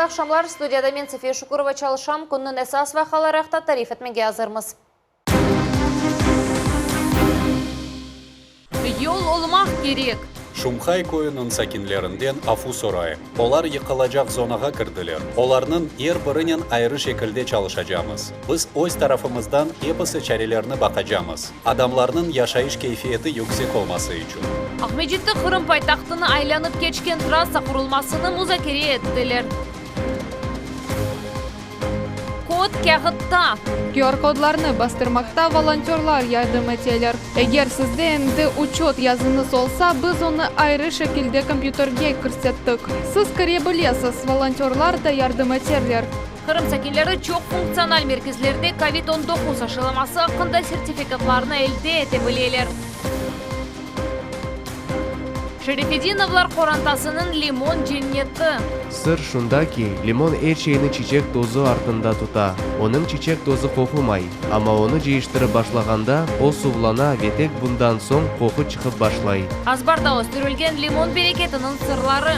Hayırlı aqşamlar, studiyada men Safiye Şukurova çalışam, künniñ esas vaqiaları aqta tarif etmege azırmız. Yol olmaq kerek. Şumhay köyüniñ sakinlerinden afu sorayım. Olar yıqılacaq zonağa kirdiler. Olarnıñ er birinen ayrı şekilde çalışacamız. Biz öz tarafımızdan episi çarelerni baqacamız, adamlarnıñ yaşayış keyfiyeti yüksek olması içün. Aqmescitte Qırım paytahtını aylanıp keçken trassa qurulmasını muzakere ettiler. Kod kâğıtta. QR-kodlarnı bastırmaqta volontörlar yardım eteler. Eger sizde endi uçot yazıñız olsa, biz onı ayrı şekilde kompyuterge kirsettik. Siz kire bilesiz, volontörlar da yardım eterler. Qırım sakinleri çoq funktsional merkezlerde kovid 19 aşılaması aqqında sertifikatlarnı elde ete bileler. Şerefedinovlar qorantasınıñ limon cenneti. Sır şunda ki, limon er şeyni çiçek tozu artında tuta. Onıñ çiçek tozu qoqumay, amma onı cıyıştırıp başlağanda, o suvlana ve tek bundan soñ qoqu çıqıp başlay. Azbarda östürilgen limon bereketiniñ sırları.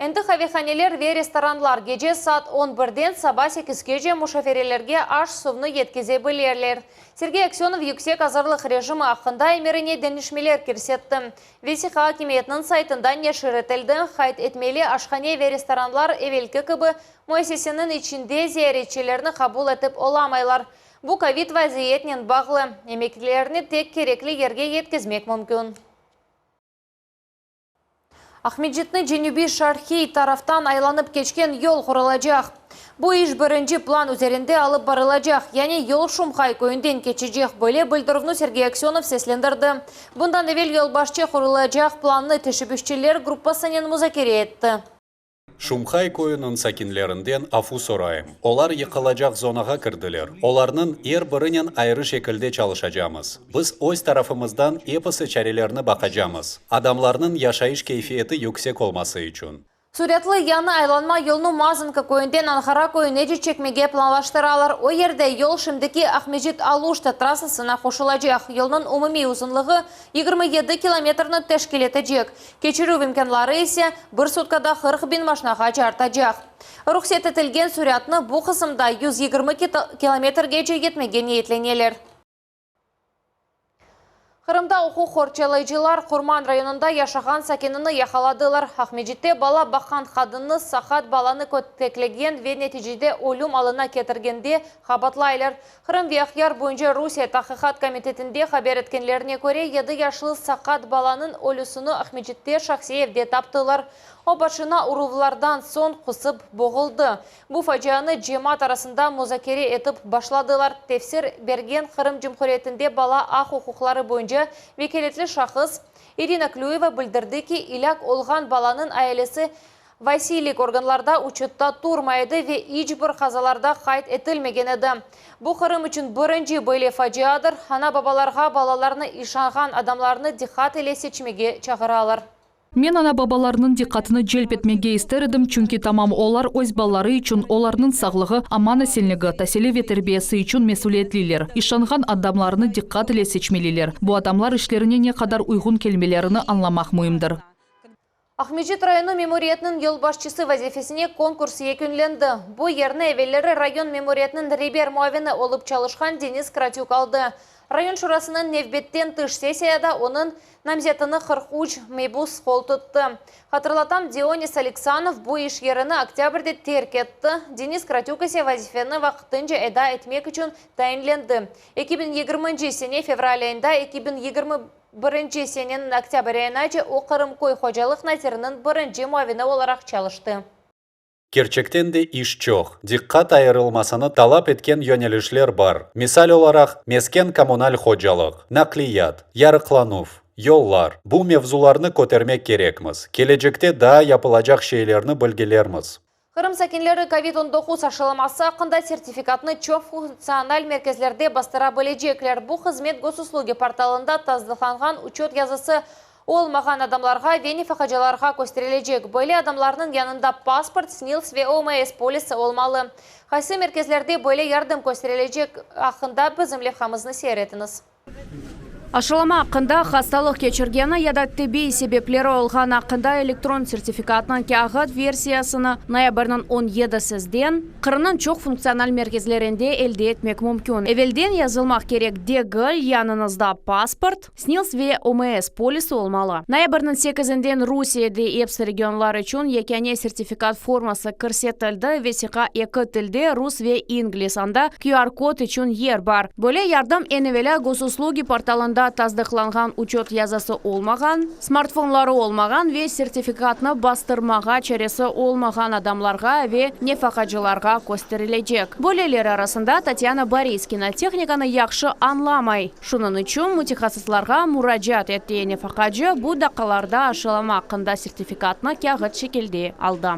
Endi qavehaneler ve restoranlar gece saat on birden saba sekizgece muşaferelerge aş-suvnı yetkize bilirler. Sergey Aksönov yüksek azırlıq rejimi aqqında emirine deñişmeler kirsetti. Vesiqa akimiyetniñ saytında neşir etildi. Qayd etmeli, aşhane ve restoranlar evelki kibi müessiseniñ içinde ziyaretçilerni qabul etip olamaylar. Bu kovid vaziyetnen bağlı. Yemeklerni tek kerekli yerge yetkizmek mümkün. Aqmescitni cenübiy-şarqiy taraftan aylanıp keçken yol qurulacaq. Bu iş birinci plan üzerinde alıp barılacaq, yani yol Şumhay köyünden keçecek, böyle bildirüvni Sergey Aksönov seslendirdi. Bundan evel yolbaşçı qurulacaq plannı teşebbüsçiler gruppasınen muzakere etti. Şumhay köyüniñ sakinlerinden afu sorayım. Olar yıqılacaq zonağa kirdiler. Olarnıñ er birinen ayrı şekilde çalışacamız. Biz öz tarafımızdan episi çarelerni baqacamız, adamlarnıñ yaşayış keyfiyeti yüksek olması içün. Süratlı yañı aylanma yolnı Mazanka köyünden Anğara köyünece çekmege planlaştıralar. O yerde yol şimdiki Aqmescit-Aluşta trassasına qoşulacaq. Yolnıñ umumiy uzunlığı 27 kilometrni teşkil etecek. Keçirüv imkânları ise bir sutkada 40 biñ maşnağace artacaq. Ruhset etilgen süratnı bu qısımda 120 kilometrgece yetmege niyetleneler. Qırımda uquq qorçalayıcılar Qurman rayonında yaşağan sakinini yaqaladılar. Aqmescitte bala baqqan qadınnı saqat balanı köteklegen ve neticede ölüm alına ketirgende qabaatlaylar. Qırım ve Aqyar boyunca Rusiye Tahqiqat komitetinde haber etkenlerine köre, yedi yaşlı saqat balanıñ ölüsini Aqmescitte şahsiy evde taptılar. O, başına uruvlardan soñ qusıp boğuldı. Bu facianı cemaat arasında muzakere etip başladılar, tefsir bergen Qırım Cumhuriyetinde bala aq-uquqları boyunca vekâletli şahıs İrina Klüyeva bildirdi ki, ilâk olğan balanıñ ailesi vasiylik organlarda uçutta turmay edi ve iç bir qazalarda qayd etilmegen edi. Bu Qırım içün birinci böyle faciadır. Ana-babalarğa balalarını işanğan adamlarnı diqqat ile seçmege çağıralar. Men ana-babalarnıñ diqqatını celp etmege ister edim, çünki tamam olar öz balaları içün, olarnıñ sağlığı, aman-esenligi, tasili ve terbiyesi içün mesüliyetliler. İşanğan adamlarını diqqat ile seçmeliler. Bu adamlar işlerine ne qadar uyğun kelmelerini añlamaq müimdir. Aqmescit rayonı memuriyetiniñ yolbaşçısı vazifesine konkurs yekünlendi. Bu yerni evelleri rayon memuriyetiniñ reber muavini olıp çalışqan Denis Kratük aldı. Rayon şurasınıñ nevbetten tış sessiyada onıñ namzetini 43 mebus qol tuttı. Hatırlatam, Dionis Aleksanov bu iş yerini oktâbrde terk etti, Denis Kratük ise vazifeni vaqtınca eda etmek içün tayinlendi. 2020 sene fevral ayında 2021 seneniñ oktâbr ayınace o Qırım köy hocalıq naziriniñ birinci muavini olaraq çalıştı. Kerçekten de iş çoq, diqqat ayırılmasını talap etken yönelişler bar, misal olaraq, mesken-kommunal hocalıq, naqliyat, yarıqlanuv, yollar. Bu mevzularnı kötermek kerekmiz, kelecekte daa yapılacaq şeylerni bilgilermiz. Qırım sakinleri kovid 19 aşılaması aqqında sertifikatnı çoq funktsional merkezlerde bastıra bilecekler. Bu hızmet Gosuslugi portalında tasdıqlanğan uçet yazısı olmağan adamlarğa ve nefaqacılarğa kösterilecek. Böyle adamlarnıñ yanında pasport, SNİLS ve OMS polisi olmalı. Qaysı merkezlerde böyle yardım kösterilecek aqqında bizim levhamıznı seyir etiñiz. Aşılama aqqında, hastalıq keçirgeni ya da tibbiy sebepleri olğanı aqqında elektron sertifikatnıñ kâğıt versiyasını noyabrniñ on yedisizden Qırımnıñ çoq funktsional merkezlerinde elde etmek mümkün. Evelden yazılmaq kerek degil, yanıñızda pasport, SNİLS ve OMS polisi olmalı. Noyabrniñ sekizinden Rusiyede epsi regionlar içün yekâne sertifikat forması kirsetildi, vesiqa eki tilde, rus ve ingliz, anda QR-kod içün yer bar. Böyle yardım eñ evelâ Gosuslugi portalında tasdıqlanğan uçet yazısı olmağan, smartfonları olmağan ve sertifikatnı bastırmağa çaresi olmağan adamlarğa ve nefaqacılarğa kösterilecek. Böyleler arasında Tatyana Boriskina tehnikanı yahşı añlamay. Şunıñ içün mütehassıslarğa muracaat etti, nefaqacı bu daqqalarda aşılama aqqında sertifikatnı kâğıt şekilde aldı.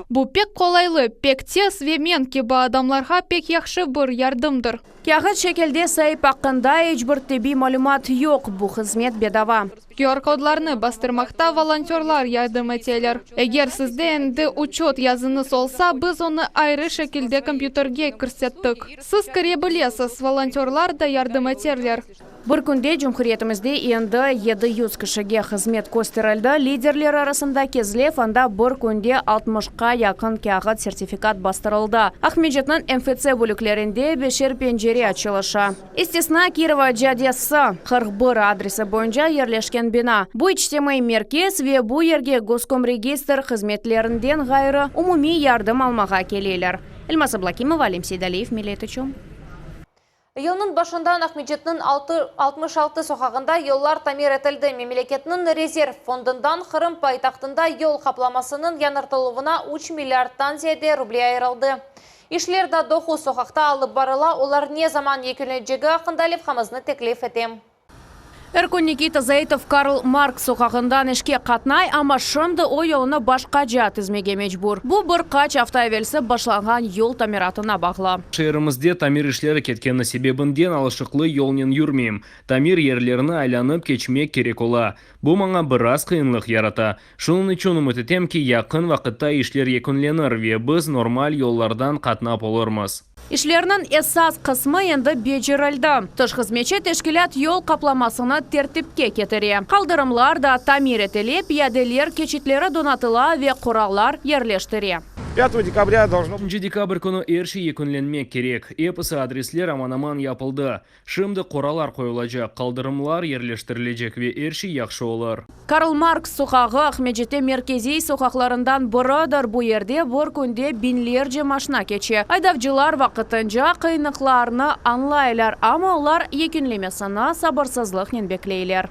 Bu pek qolaylı, pek tez ve men kibi adamlarğa pek yahşı bir yardımdır. Kâğıt şekilde saip aqqında iç bir tibbiy malümat yoq, bu hızmet bedava. QR-kodlarnı bastırmaqta volontörlar yardım eteler. Eger sizde endi uçet yazıñız olsa, biz onı ayrı şekilde kompyuterge kirsettik. Siz kire bilesiz, volontörlar da yardım eterler. Bir künde cumhuriyetimizde endi 700 kişige hızmet kösterildi. Liderler arasında Kezlev, anda bir künde altmışqa yaqın kâğıt sertifikat bastırıldı. Aqmescitniñ MFC bölüklerinde beşer pencere açılışa. İstisna, Kirova caddesi, 41 adresi boyunca yerleşken bina. Bu içtimaiy merkez ve bu yerge Goskomregistr hızmetlerinden ğayrı umumiy yardım almağa keleler. Elmaz Ablâkimova, Alim Seydaliyev, Millet içün. Yılnıñ başından Aqmescitniñ 66 soqağında yollar tamir etildi. Memleketniñ rezerv fondundan Qırım paytahtında yol qaplamasınıñ yañartıluvına üç milliardtan ziyade ruble ayırıldı. İşler da doquz soqaqta alıp barıla, olar ne zaman yekünlenecegi aqqında levhamıznı teklif etem. Er kün Nikita Zaitov Karl Marks soqağından işke qatnay, amma şimdi o yolunı başqaca tizmege mecbur. Bu bir qaç afta evelsi başlanğan yol tamiratına bağlı. Şeerimizde tamir işleri ketkeni sebebinden alışıqlı yolnen yürmeyim. Tamir yerlerini aylanıp keçmek kerek ola. Bu maña biraz qıyınlıq yarata. Şunıñ içün ümüt etem ki, yaqın vaqıtta işler yekünlenir ve biz normal yollardan qatnap olurmız. İşlerniñ esas qısmı endi becerildi. Tış hızmetçi teşkilât yol qaplamasını tertipke ketire. Qaldırımlar da tamir etile, piyadeler keçitleri donatıla ve qoralar yerleştire. Pâtogo dekabrâ dolžno. Beşinci dekabr künü er şey yekünlenmek kerek. Episi adresler aman-aman yapıldı. Şimdi qoralar qoyulacaq, qaldırımlar yerleştirilecek ve er şey yahşı olur. Karl Marks soqağı, Aqmescitte merkeziy soqaqlarından biridir. Bu yerde bir künde biñlerce maşna keçe. Aydavcılar vaqtınca qıyınlıqlarnı añlaylar, amma olar yekünlemesini sabırsızlıqnen bekleyler.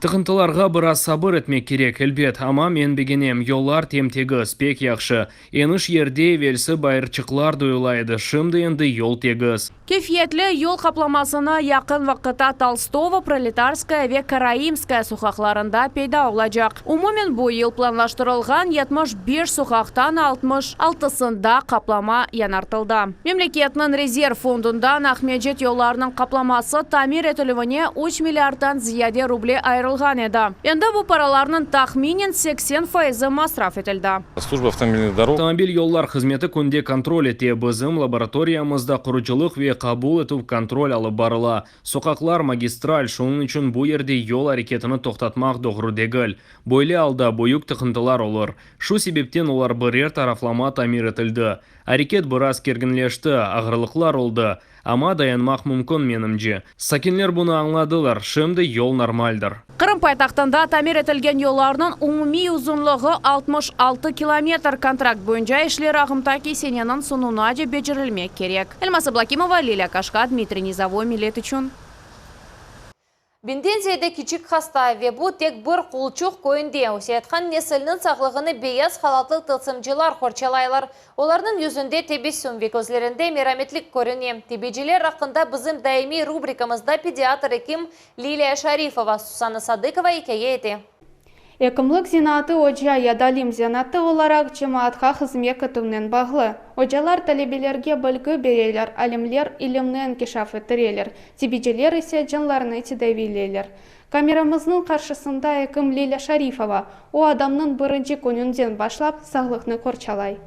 Tıqıntılarğa biraz sabır etmek kerek, elbet, amma men begenem, yollar tem-tegiz, pek yahşı. Eniş yerde evelsi bayırçıqlar duyula edi, şimdi endi yol tegiz. Keyfiyetli yol qaplamasına yaqın vaqıtta Tolstogo, Proletarskaya ve Karaimskaya soqaqlarında peyda olacaq. Umumen bu yıl planlaştırılğan 75 soqaqtan 66-sında qaplama yañartıldı. Memleketniñ rezerv fondundan Aqmescit yollarınıñ qaplaması tamir etilüvine üç milliarddan ziyade ruble ayırılğan edi. Endi bu paralarnıñ tahminen 80 faizi masraf etildi. Slujba avtomobilnıh dorog. Avtomobil yollar hızmeti künde kontrol ete, bizim laboratoriyamızda qurucılıq ve qabul etüv kontrol alıp barıla. Soqaqlar magistral, şunıñ içün bu yerde yol areketini toqtatmaq doğru degil. Böyle alda büyük tıqıntılar olur. Şu sebepten olar birer taraflama tamir etildi. Areket biraz kerginleşti, ağırlıqlar oldı. Amma dayanmaq mümkün, menimce. Sakinler bunı añladılar, şimdi yol normaldir. Qırım paytahtında tamir etilgen yollarnıñ umumiy uzunlığı 66 kilometr. Kontrakt boyunca işler ağımdaki seneniñ soñunace becerilmek kerek. Elmaz Ablâkimova, Lilâ Kaşka, Dmitriy Nizovoy, Millet içün. Biñden ziyade kiçik hasta ve bu tek bir Qulçuq köyünde öseyatqan nesilniñ sağlığını beyaz halatlı tılsımcılar qorçalaylar. Olarnıñ yüzünde tebessüm ve közlerinde merametlik körüne. Tibiyciler aqqında bizim daimiy rubrikamızda pediatr ekim Liliya Şarifova, Susanna Sadıkova ikâye ete. Ekimlik zenaatı oca ya da alim zenaatı olaraq cemaatqa hızmet etüvnen bağlı. Ocalar talebelerge bilgi bereler, alimler ilimni inkişaf ettireler, tibiciler ise canlarnı tedaviyleyler. Kameramıznıñ qarşısında ekim Lilâ Şarifova. O, adamnıñ birinci kününden başlap sağlıqnı qorçalay.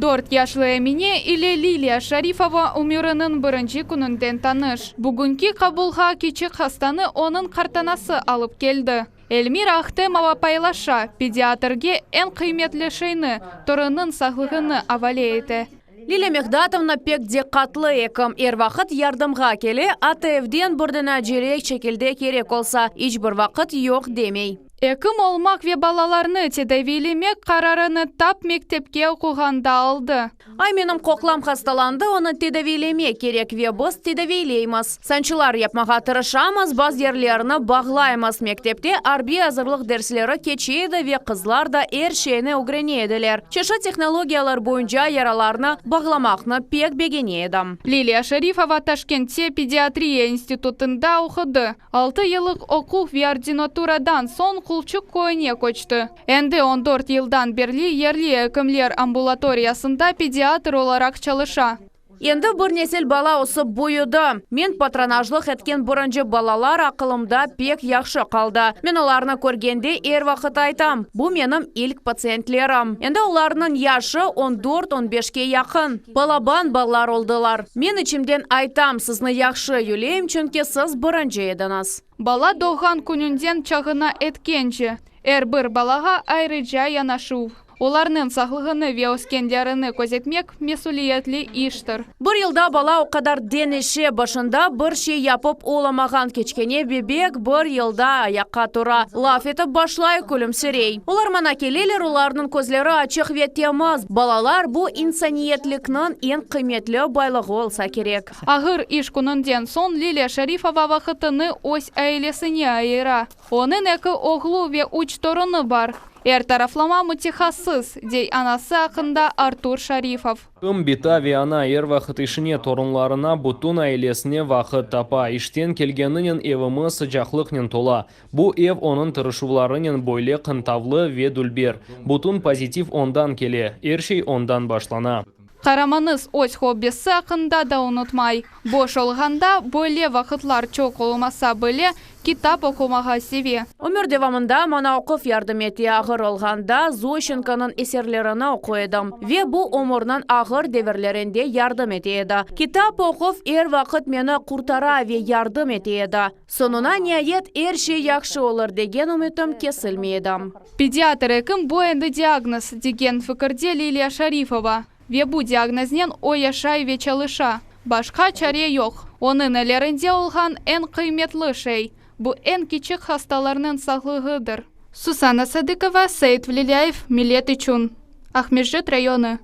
Dört yaşlı Emine ile Liliya Şarifova ömüriniñ birinci kününden tanış. Bugünki qabulğa kiçik hastanı onıñ qartanası alıp keldi. Elmira Ahtemova paylaşa, pediatrge eñ qıymetli şeyni, torunınıñ sağlığını avale ete. Lilâ Mehdatovna pek diqqatlı ekim, er vaqıt yardımğa kele, atta evden birden acele şekilde kerek olsa, iç bir vaqıt yoq demey. Ekim olmaq ve balalarnı tedaviylemek qararını tap mektepke oquğanda aldı. Ay, menim qoqlam hastalandı, onı tedaviylemek kerek ve biz tedaviyleymiz. Sançılar yapmağa tırışamız, bazı yerlerini bağlaymız. Mektepte arbiy azırlıq dersleri keçe edi ve qızlar da er şeyni ögrene ediler. Çeşit tehnologiyalar boyunca yaralarnı bağlamaqnı pek begene edim. Liliya Şerifova Taşkentte pediatriya institutında oqudı. Altı yıllıq oquv ve ordinaturadan soñ Qulçuq köyüne köçti. Endi 14 yıldan berli yerli ekimler ambulatoriyasında pediatr olaraq çalışa. Endi bir nesil bala ösip büyüdi. Men patronajlıq etken birinci balalar aqılımda pek yahşı qaldı. Men olarnı körgende er vaqıt aytam, bu menim ilk patsientlerim. Endi olarnıñ yaşı 14-15ke yaqın. Balaban balalar oldılar. Men içimden aytam, sizni yahşı yüleyim, çünki siz birinci ediñiz. Bala doğğan kününden çağına yetkence, er bir balağa ayrıca yanaşuv. Olarnıñ sağlığını ve öskenlerini közetmek mesüliyetli iştir. Bir yılda bala o qadar deñişe, başında bir şey yapıp olamağan kiçkene bebek bir yılda ayaqqa tura, laf etip başlay, külümsirey. Olar maña keleler, olarnıñ közleri açıq ve temiz. Balalar bu insaniyetlikniñ eñ qıymetli baylığı olsa kerek. Ağır iş kününden soñ Liliya Şerifova vaqıtını öz ailesine ayıra. Onıñ eki oğlu ve üç torunı bar. Er taraflama mütehassıs, dey anası aqqında Artur Şarifov. Kim bita ve ana er vaqıt işine, torunlarına, bütün ailesine vaqıt tapa. İşten kelgeninen evimiz sıcaqlıqnen tola. Bu ev onıñ tırışuvlarınen böyle qıntavlı ve dülber. Bütün pozitiv ondan kele, er şey ondan başlana. Qaramanız öz hobbisi aqqında da unutmay. Boş olğanda böyle vaqıtlar çoq olmasa bile, kitap oqumağa seve. Ömür devamında maña oquv yardım ete, ağır olğanda Zoşçenkonıñ eserlerini oquy edim. Ve bu ömürniñ ağır devirlerinde yardım ete edi. Kitap oquv er vaqıt meni qurtara ve yardım ete edi. Soñuna niayet er şey yahşı olur degen ümütim kesilmey edi. Pediatr ekim bu endi diagnoz, degen fikirde Liliya Şarifova. Ve bu diagnoznen o yaşay ve çalışa. Başqa çare yoq. Onıñ ellerinde olğan eñ qıymetli şey, bu eñ kiçik hastalarnıñ sağlığıdır. Susana Sadıkova, Seit Velilâyev, Millet içün. Aqmescit rayonı.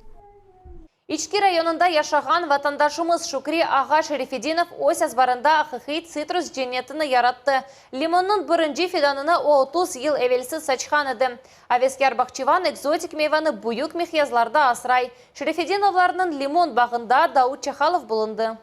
İçki rayonında yaşağan vatandaşımız Şükri ağa Şerifedinov öz azbarında aqiqiy tsitrus cennetini yarattı. Limonnıñ birinci fidanını o 30 yıl evelsi saçqan edi. Aveskâr bağçıvan ekzotik meyvanı büyük miqyaslarda asray. Şerifedinovlarnıñ limon bağında Daud Çahalov bulundı.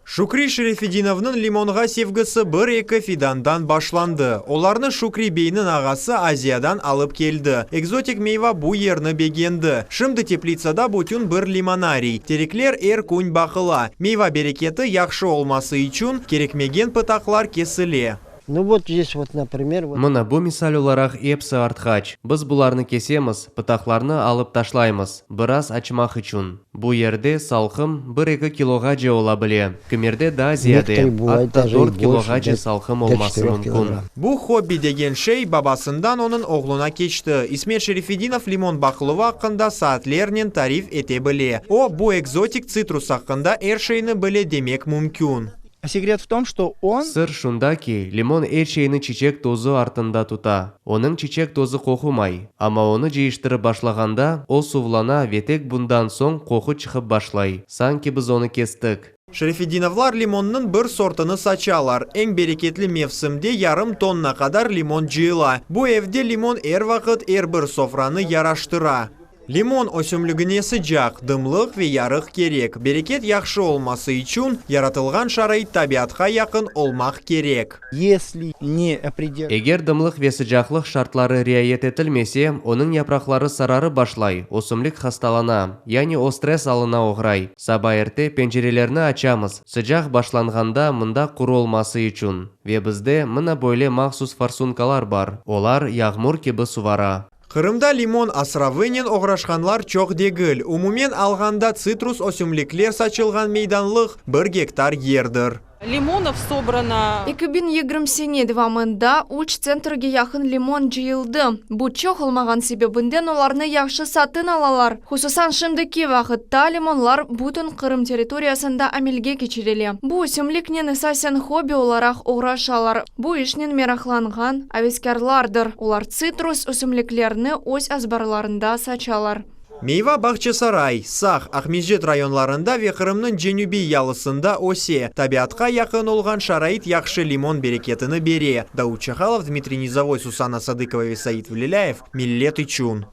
Şükri Şerifedinovnıñ limonğa sevgisi bir-eki fidandan başlandı. Olarnı Şükri beyniñ ağası Aziyadan alıp keldi. Ekzotik meyva bu yerni begendi. Şimdi teplitsada bütün bir limonariy. Terekler er kün baqıla. Meyva bereketi yahşı olması içün kerekmegen pıtaqlar kesile. Ну вот здесь вот, например, вот Mına bu misal olaraq episi artqaç. Biz bularnı kesemiz, pıtaqlarnı alıp taşlaymız. Biraz açmaq içün. Bu yerde salqım 1-2 kiloğace ola bile. Kimerde daa ziyade, atta 4 kiloğace salqım olması mümkün. Bu hobbi degen şey babasından onıñ oğluna keçti. İsmet Şerifedinov limon baqıluvı aqqında saatlernen tarif ete bile. O, bu ekzotik tsitrus aqqında er şeyni bile demek mümkün. Секрет в том, что он Sır şunda ki, limon er şeyni çiçek tozu artında tuta. Onıñ çiçek tozu qoqumay. Amma onı cıyıştırıp başlağanda, o suvlana ve tek bundan soñ qoqu çıqıp başlay. Sanki biz onı kestik. Şerifedinovlar limonnıñ bir sortını saçalar. Eñ bereketli mevsimde yarım tonna qadar limon cıyıla. Bu evde limon er vaqıt er bir sofranı yaraştıra. Limon ösümligine sıcaq, dımlıq ve yarıq kerek. Bereket yahşı olması içün yaratılğan şarait tabiatqa yaqın olmaq kerek. если не придерживаться Eger dımlıq ve sıcaqlıq şartları riayet etilmese, onıñ yapraqları sararıp başlay, ösümlik hastalana, yani o stress alına oğray. Saba erte pencerelerni açamız, sıcaq başlanğanda mında quru olması içün. Ve bizde mına böyle mahsus forsunkalar bar. Olar yağmur kibi suvara. Qırımda limon asravınen oğraşqanlar çoq degil. Umumen alğanda tsitrus ösümlikler saçılğan meydanlıq bir gektar yerdir. Limonov sobrano. 2020 sene devamında üç tsentrge yaqın limon cıyıldı. Bu çoq olmağan sebebinden olarnı yahşı satın alalar. Hususan şimdiki vaqıtta limonlar bütün Qırım territoriyasında amelge keçirile. Bu ösümliknen esasen hobbi olaraq oğraşalar. Bu işnen meraqlanğan aveskârlardır. Olar tsitrus ösümliklerini öz azbarlarında saçalar. Meyva Bağçasaray, Saq, Aqmescit rayonlarında ve Qırımnıñ cenübiy yalısında öse. Tabiatqa yaqın olğan şarait yahşı limon bereketini bere. Davut Çahalov, Dmitriy Nizovoy, Susanna Sadıkova ve Said Vlilâyev, Millet içün.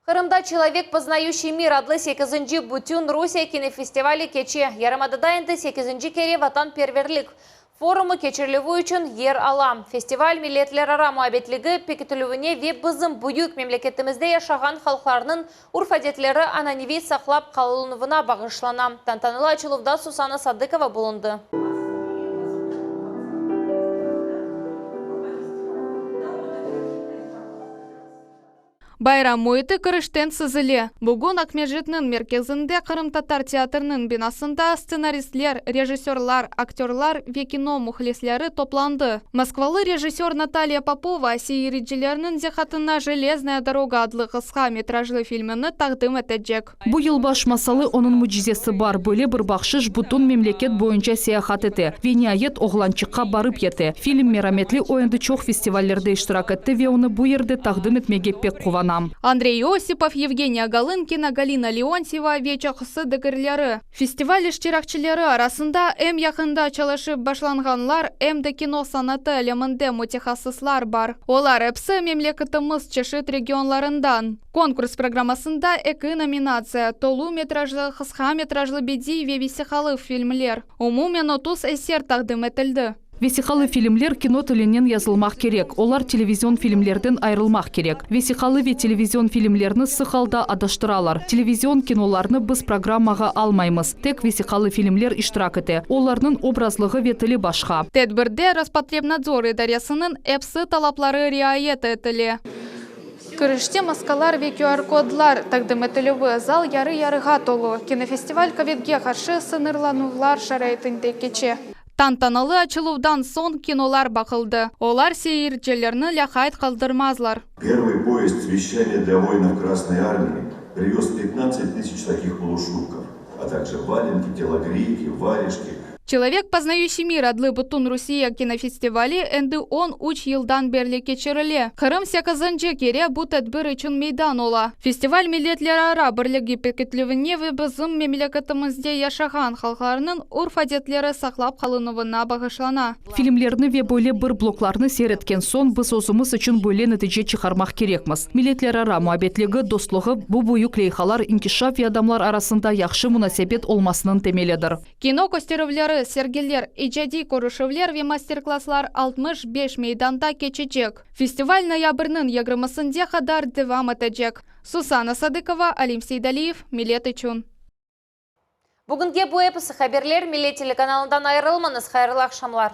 Qırımda Çelovek, poznayuşiy mir adlı sekizinci Bütün Rusiye kinofestivali keçe. Yarımadada endi sekizinci kere vatanperverlik forumı keçirilüvi içün yer ala. Festival milletlerara muabbetligi pekitilüvine ve bizim büyük memleketimizde yaşağan halqlarnıñ urf-adetleri ananeviy saqlap qalınuvına bağışlana. Tantanalı açıluvda Susanna Sadıkova bulundı. Bayram müiti kirişten sezile. Bugün Aqmescitniñ merkezinde Qırımtatar teatriniñ binasında stsenaristler, rejissörlar, aktörlar ve kino mühlisleri toplandı. Moskvalı rejissör Natalya Popova seyircilerniñ diqqatına Jeleznaya doroga adlı qısqa metrajlı filmini taqdim etecek. Bu yılbaş masalı, onıñ mücizesi bar, böyle bir bahşış bütün memleket boyunca seyahat ete ve niayet oğlançıqqa barıp yete. Film merametli, o endi çoq festivallerde iştirak etti ve onı bu yerde taqdim etmege pek quvanam. Andrey Osipov, Yevgeniya Galınkina, Galina Leontyeva ve çoqusı digerleri. Festival iştirakçileri arasında em yaqında çalışıp başlanğanlar, em de kino sanatı aleminde mütehassıslar bar. Olar episi memleketimiz çeşit regionlarından. Konkurs programmasında eki nominatsiya, tolu metrajlı, qısqa metrajlı bediy ve vesiqalı filmler. Umumen 30 eser taqdim etildi. Vesiqalı filmler kino tilinen yazılmaq kerek, olar televizion filmlerden ayırılmaq kerek. Vesiqalı ve televizion filmlerni sıq alda adaştıralar. Televizion kinolarnı biz programmağa almaymız, tek vesiqalı filmler iştirak ete. Olarnıñ obrazlığı ve tili başqa. Tedbirde Rospotrebnadzor idaresiniñ epsi talapları riayet etile. Kirişte maskalar ve QR-kodlar taqdim etilüvi, zal yarı-yarığa tolu. Kinofestival kovidge qarşı sıñırlanuvlar şaraitinde keçe. Tantanalı açıluvdan soñ kinolar baqıldı. Olar seyircilerni lâqayt qaldırmazlar. Первый poyezd s veşçami dlâ voinov Krasnoy Armii privoz pyatnadtsat tısyaç takih poluşubkov, a takje valenki, telogreyki, vareşki. Çelovek, poznayuşiy mir adlı Bütün Rusiye kinofestivali endi 13 yıldan berli keçirile. Qırım sekizinci kere bu tedbir içün meydan ola. Festival milletlerara birligi pekitilüvine ve bizim memleketimizde yaşağan halqlarnıñ urf-adetleri saqlap qalınuvına bağışlana. Filmlerni ve böyle bir bloklarnı seyir etken soñ, biz özümiz içün böyle netice çıqarmaq kerekmiz, milletlerara muabbetligi, dostluğı, bu büyük leyhalar inkişaf ve adamlar arasında yahşı munasebet olmasınıñ temelidir. Kino kösterüvleri, sergiler, icadiy körüşüvler ve master-klasslar 65 meydanda keçecek. Festival noyabrniñ yigirmisinde qadar devam etecek. Susana Sadıkova, Alim Seydaliyev, Millet içün. Bugünge bu episi haberler, Millet telekanalından ayırılmañız, hayırlı aqşamlar.